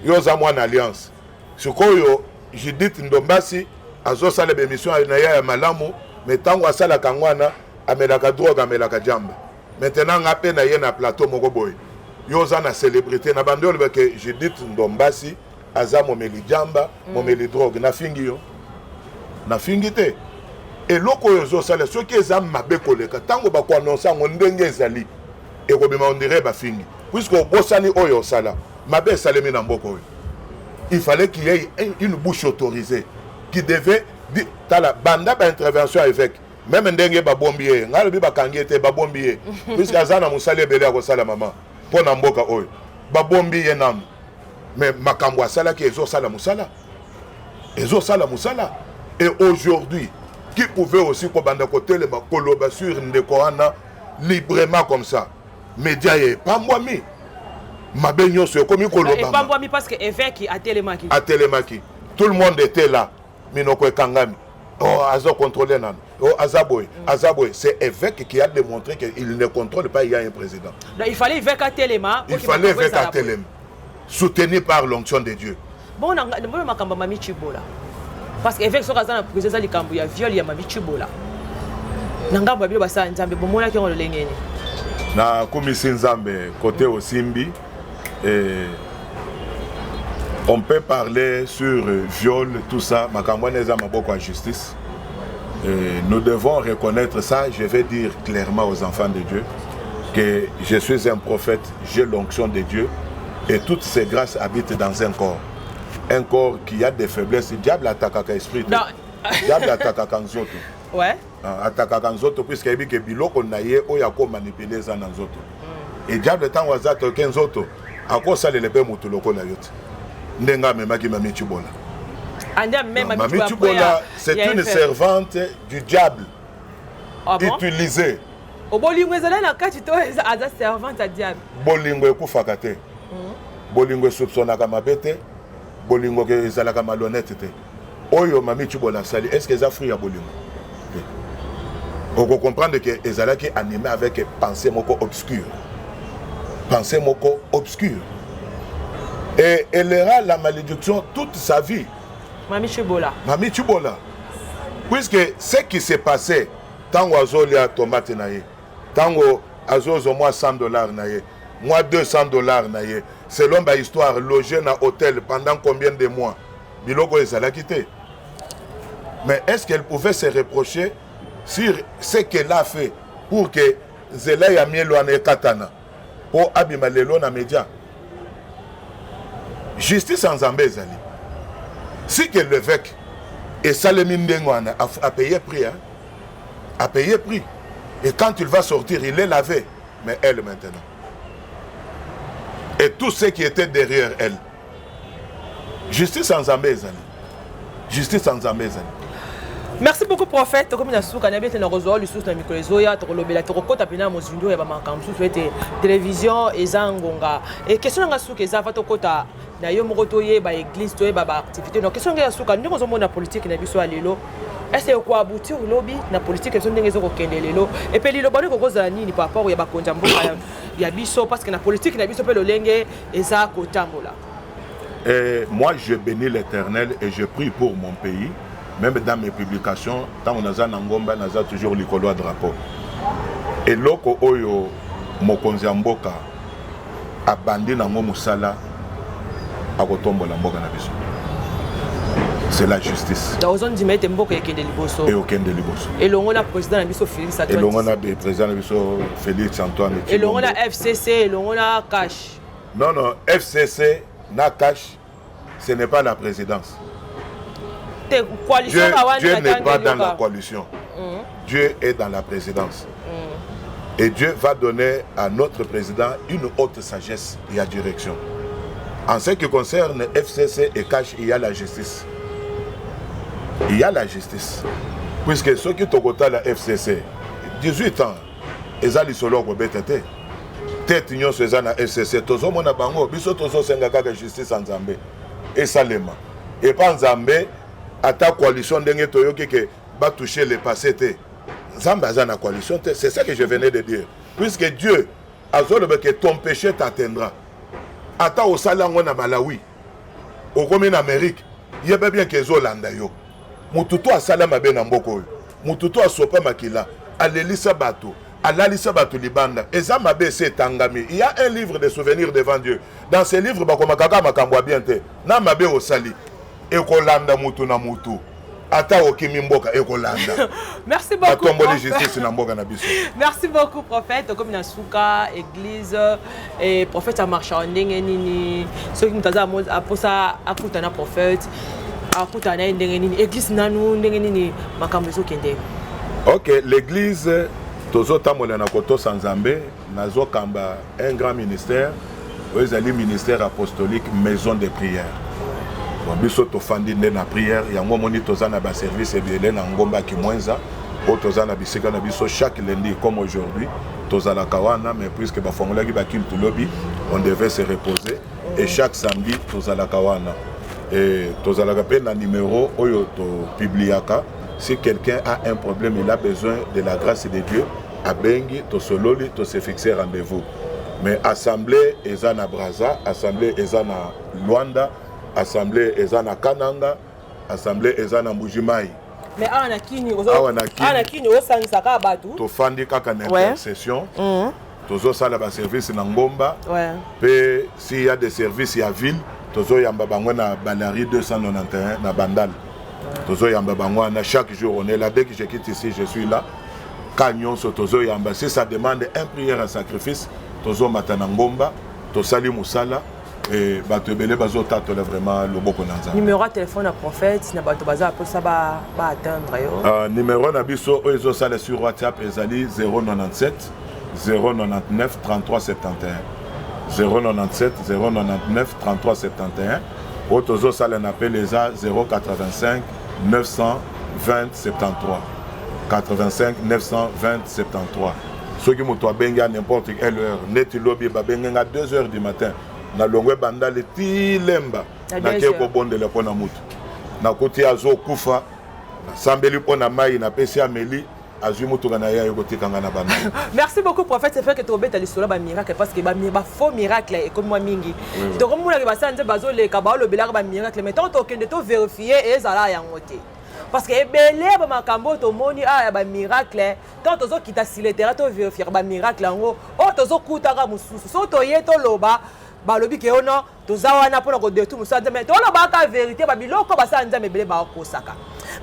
yo oza mwana Alliance. Sikoyo Judith Ndombasi azosala baémission na ye ya malamu, mais ntango asalaka yango wana, amelaka drogue, amelaka jamba. Maintenant nga mpe na ye na plateau moko boye, yo oza na célébrité na bandi olobake Judith Ndombasi aza momeli jamba, momeli drogue. Nafingi yo? Nafingi te. Eloko oyo ezosala, soki eza mabe koleka, ntango bakoannonce yango ndenge ezali, ekobima on dirait bafingi, puisque obosani oyo osala. Mabe esalemi na mboka oyo, il fallait qu'il y ait une bouche autorisée qui devait tala banda baintervention ya évêque. Même ndenge babombi ye, ngai alobi bakangi ye te, babombi ye, puisque aza na mosala ebele ya kosala mama mpo na mboka oyo. Babombi ye nanu, mais makambo asalaki ezosala mosala, ezosala mosala. Et aujourd'hui, qui pouvait aussi kobanda kotelema koloba sur ndeko wana librement comme ça? Média ye epambwami, mabe nyonso ekomi kolobama.
Epambwami parce que évêque atelemaki.
Atelemaki, tout le monde était là, minoko ekangami. Oh, aza contrôler nano, oh, aza boye, aza boye. C'est évêque qui a démontré qu'il ne contrôle pas, il y a un président.
Donc il fallait évêque atelema.
Il fallait évêque atelema, soutenu par l'onction de Dieu.
Bon, bona makambo ya Mami Chibola, parce que évêque soki aza na prison, eza likambo ya viol ya Mami Chibola. Na ngambo ya bino basala Nzambe, bomonaki yango lolenge nini?
Nakumisi Nzambe côté osimbi. Et on peut parler sur viol, tout ça, makambo wana eza maboko ya justice. Et nous devons reconnaître ça. Je vais dire clairement aux enfants de Dieu que je suis un prophète, j'ai l'onction de Dieu et toutes ces grâces habitent dans un corps, un corps qui a des faiblesses. Diable atakaka esprit te, diable atakaka nzoto. Atakaka nzoto, puisque ayebi ke biloko na ye oyo akomanipule eza na nzoto. E diable, ntango aza toke nzoto, akosalela mpe motu lokola yo te, ndenge amemaki Mami Tshibola. Mami Tshibola, c'est une servante du diable.
Ah bon?
Utilisée.
Bolingo ezali na kati to aza servante ya diable?
Bolingo ekufaka te, bolingo esoupçonnaka mabe te, bolingo ezalaka malhonnête te. Oyo Mami Tshibola asali, est ce que eza fruit ya bolingo te? Okocomprendre ke ezalaki animé avec pensée moko obscure, pensée moko obscure, et elle aura la malédiction toute sa vie.
Mami Tshibola.
Mami Tshibola, puisque ce qui s'est passé, ntango azolia tomate na ye, ntango azozwa mwa 100 $ na ye, mwa 200 $ na ye, selon bahistoire, logé na hôtel pendant combien de mois, biloko ezalaki te. Mais est-ce qu'elle pouvait se reprocher sur ce qu'elle a fait pour que nzela ya miel wana ekatana mpo abima lelo na média? Justice ya Nzambe ezali. Si que l'évêque esalemi ndenge wana, a payé prix, hein? A payé prix. Et quand il va sortir, il est lavé. Mais elle maintenant et tout ce qui était derrière elle, justice ya Nzambe ezali, justice ya Nzambe ezali.
Merci beaucoup, prophète. Tokomi na suka, nayebi ete nakozwa lisusu na mikolo ezoya, tokolobela, tokokɔta mpena mozindo ya bamakambo mosusu ete télévision eza ngonga. E question na nga suka eza, fa tokɔta na yo moko, toyeba église, toyeba baactivité. Donc question ngai ya suka, ndenge ozomona politike na biso ya lelo, est-ce ekoaboutir lobi na politike biso ndenge ezokokende lelo? Epe liloba nini kokozala nini par rapport ya bakonzi ya mboka ya biso? Parce que na politike na biso mpe lolenge eza kotambola.
Et moi, je bénis l'Éternel et je prie pour mon pays. Même dans mes publications, tant on a ngomba, naza toujours likolo ya drapeau. Eloko oyo mokonzi ya mboka abandi nango mosala, akotombola mboka na biso, c'est la justice.
Donc ozondima ete mboka ekende liboso?
Ekokende liboso.
Elongo na président na biso Félix Antoine?
Elongo na président na biso Félix Antoine.
Elongo na FCC, elongo na CACH?
Non, FCC na CACH, ce n'est pas la présidence.
Te, coalition.
Dieu, Dieu n'est pas dans la coalition. Dieu est dans la présidence. Et Dieu va donner à notre président une haute sagesse et à direction. En ce qui concerne FCC et CACH, il y a la justice. Il y a la justice. Puisque ceux qui tokota la FCC, 18 ans, eza lisolo kobeta te. Tete nyonso eza na FCC, tozomona bango, biso tozosenga kaka justice ya Nzambe esalema. Epa Nzambe, ata coalition ndenge toyoki ke batouche le passé te, Nzambe aza na coalition te. C'est ça que je venais de dire, puisque Dieu azoloba ke ton péché t'atteindra. Ata osali yango na Malawi, okomi na Amérique, yeba bien ke ezolanda yo. Motu to asala mabe na mboka oyo, motu to asopa makila, alelisa bato, alalisa bato libanda, eza mabe ese etangami. Il y a un livre de souvenirs devant Dieu. Dans ce livre, bakomaka kaka makambo ya bien te na mabe osali. Ekolanda mutu na mutu, ata okimi mboka, ekolanda.
Merci beaucoup.
Batomboli justice na mboka na biso.
Merci beaucoup, prophète. Tokomi na suka. Église et prophète amarchaka ndenge nini? Soki moto aza aposa akuta na prophète, akuta na ye ndenge nini? Église nanu ndenge nini makambo ezokende?
Ok, l'église, tozotambola na kotosa Nzambe. Nazokamba un grand ministère oyo ezali ministère apostolique Maison de prière. Bon, biso tofandi nde na prière. Yango omoni toza na baservice ebele na ngomba Kimwenza oyo toza na bisika na biso. Chaque lundi comme aujourd'hui tozalaka wana, mais puisque bafongolaki baculte lobi, on devait se reposer. Et chaque samedi tozalaka wana. Et tozalaka mpe na numéro oyo topubliaka. Si quelqu'un a un problème, il a besoin de la grâce de Dieu, abengi, tosololi, tose fixe rendez-vous. Mais assemblée eza na Braza, assemblée eza na Luanda, assemblée eza na Kananga, assemblée eza na Mbujimai.
Mais awa na Kini?
Awa na Kini.
Awa na Kini osangisa kaka bato?
Tofandi kaka na intercession. Tozosala baservice na ngomba mpe s'il y a des services ya ville, tozoyamba bango na Balari 291 na Bandal. Tozoyamba bango wana chaque jour. On est là, dès que je quitte ici, je suis là. Ka nyonso tozoyamba, si ça demande un prière à sacrifice, tozomata na ngomba, tosali mosala e bato ebele bazotatola vraiment loboko na Nzambe.
Numéro ya téléphone ya prophète na bato baza mposa baatteindre yo?
Numéro na biso oyo ezosala sur WhatsApp ezali 097 099 33 71, 097 099 33 71. Oyo tozosala na appel eza 085 920 73, 85 920 73. Soki moto abengi à n'importe quelle heure, neti lobi babengi nga 2 heures du matin, nalongwe Bandale ti Lemba, nake kobondela mpo na motu, nakuti azokufa, nasambeli mpo na mai, napesi ameli, azwi motuka na ye, aye kotikanga na bana.
Merci beaucoup, prophète. C'est vrai que tobeta lisolo bamiracle, parce que bafaux miracle ekomi mwa mingi. Tokomonaki basala nzambe bazoleka, baolobelaka bamiracle, mais ntango tokende tovérifie, ezala yango te, parce que ebele ya bamakambo oyo tomoni awa ya bamiracle, ntango tozokita sur le terrain, tovérifiaka bamiracle yango oyo, tozokutaka mosusu. So toye toloba, balobi ke ono toza wana mpona kodétruire mosala Nzambe. Tolobaka vérité, babiloko basala Nzambe ebele bakosaka.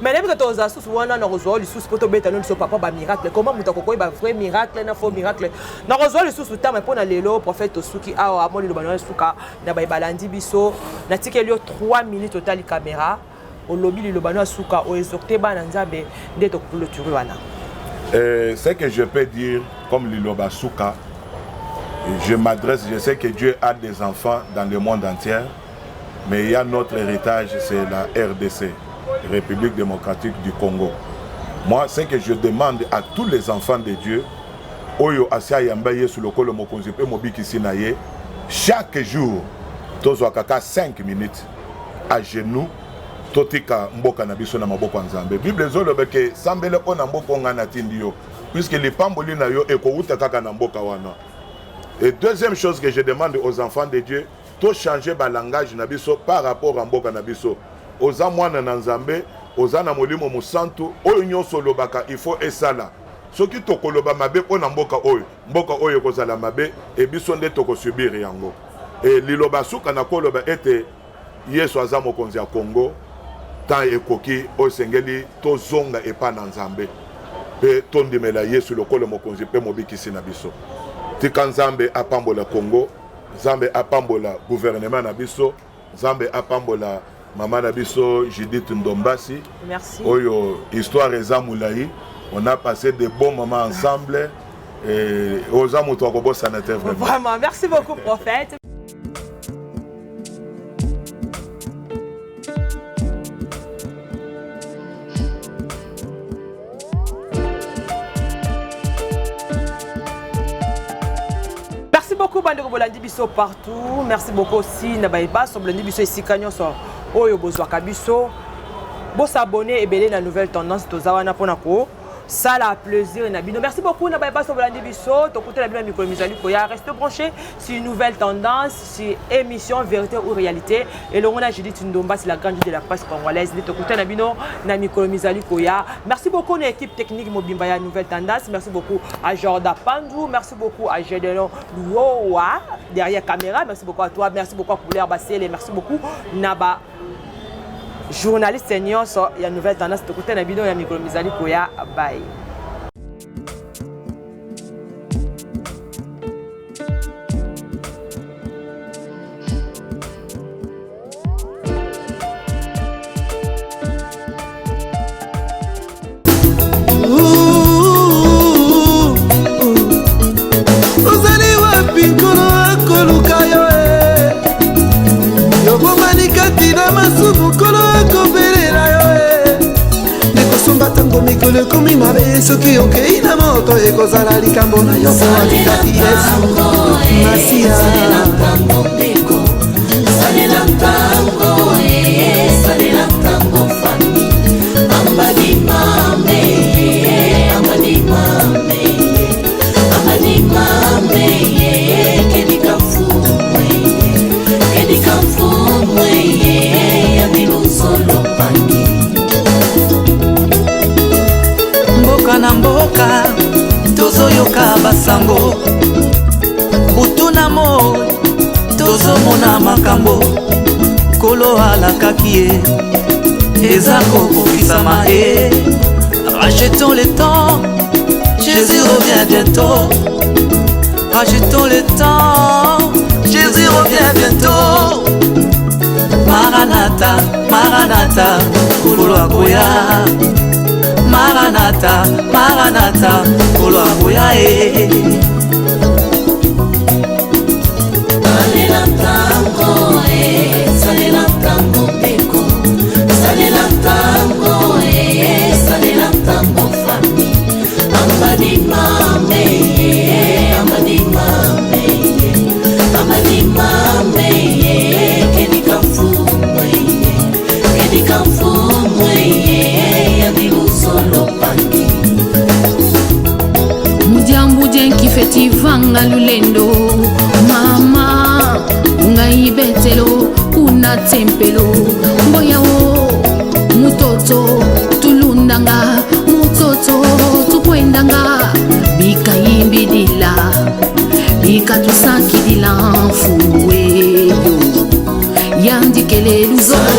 Mais nayebi ke tozala susu wana na kozwa lisusu mpo tobeta no biso papa bamiracle, comment moto akokoyeba vrai miracle na faux miracle. Nakozwa lisusu tama mpo na lelo, prophète, tosuki awa. Mo liloba na suka na baye balandi biso, natikeli yo 3 minutes, otali caméra, olobi liloba no ya suka, oexhorte bana Nzambe nde toclôture wana.
Ce que je peux dire comme liloba suka, je m'adresse, je sais que Dieu a des enfants dans le monde entier, mais il y a notre héritage, c'est la RDC. République démocratique du Congo. Moi, ce que je demande à tous les enfants de Dieu, oyo asi ayamba Yesu lokolo mokonzi mpe mobikisi na ye, chaque jour tozwaka kaka 5 minutes à genoux, totika mboka na biso na maboko ya Nzambe. Bible ezoloba ke sambela mpo na mboka oyo ngai natindi yo, puisque lipamboli na yo ekowuta kaka na mboka wana. Et deuxième chose que je demande aux enfants de Dieu, to changer ba langage na biso par rapport à mboka na biso. Oza mwana na Nzambe, oza na molimo mosantu, oyo nyonso olobaka il faut esala. Soki tokoloba mabe mpo na mboka oyo, mboka oyo ekozala mabe e biso nde tokosubir yango. E liloba suka na koloba ete Yesu aza mokonzi ya Congo, temps ekoki oyo esengeli tozonga epa na Nzambe mpe tondimela Yesu lokola mokonzi mpe mobikisi na biso. Tika Nzambe apambola Congo, Nzambe apambola gouvernement na biso, Nzambe apambola mama na biso Judith Ndombasi.
Merci.
Oyo histoire eza mulayi, on a passé de bons moments ensemble et oza moto akobosana te vraiment.
Vraiment, merci beaucoup prophète. Merci beaucoup bandeko bolandi biso partout. Merci beaucoup aussi na bayebaso bolandi biso esika nyonso oyo bozwaka biso. Bosabonner ebele na nouvelle tendance toza wana mpona ko sala plaisir na bino. Merci beaucoup na bayebaso bolandi biso. Tokutana bino na mikolo mizali koya. Reste branché sur nouvelle tendance, sur émission vérité ou réalité. Elongo na Judith Ndomba, c'est la grande de la presse congolaise. Nde tokutana bino na mikolo mizali koya. Merci beaucoup na équipe technique mobimba ya nouvelle tendance. Merci beaucoup à Jorda Pandu. Merci beaucoup à Gedeon Luowa derrière caméra. Merci beaucoup à toi. Merci beaucoup à Couleur Basele. Merci beaucoup na ba journaliste nyonso ya nouvelle tendance. Tokutana bino ya mikolo mizali koya. Bye.
Ozali wapi? Nkolo akoluka yo e. Yobomani kati na masumu, nkolo akobelela yo e. Ekosomba ntango mikolo ekomi mabe, soki okei na moto ekozala likambo na yo. Po atikaki Yesu Masiya.
Salela ntango, salela ntango fami ambadimame, ambadimame, ambadimame, kedika mfumwe, kedika mfumwe ya biluzolo pangi.
Mboka na mboka tozoyoka basango, butu na moi tozomona makambo Nkolo alakaki ye eza kokokisama e. Rachetons le temps, Jésus revient bientôt. Rachetons le temps, Jésus revient bientôt. Maranata, Maranata, Nkolo akoya. Maranata, Maranata, Nkolo akoya e.
Salela ntango e, salela ntango ndeko, salela ntango e, salela ntango fami ambadimame, ambadimame, ambadimame, kedika mfumwe, kedika mfumwe ya biluzolo pangi.
Mudiambu dienkifeti vanga lulendo mama ngai betelo kuna tempelo mboyawo mutoto tulundanga mutoto tukwendanga bikayimbidila bikatusakidila mfuweyo yandikele luzolo.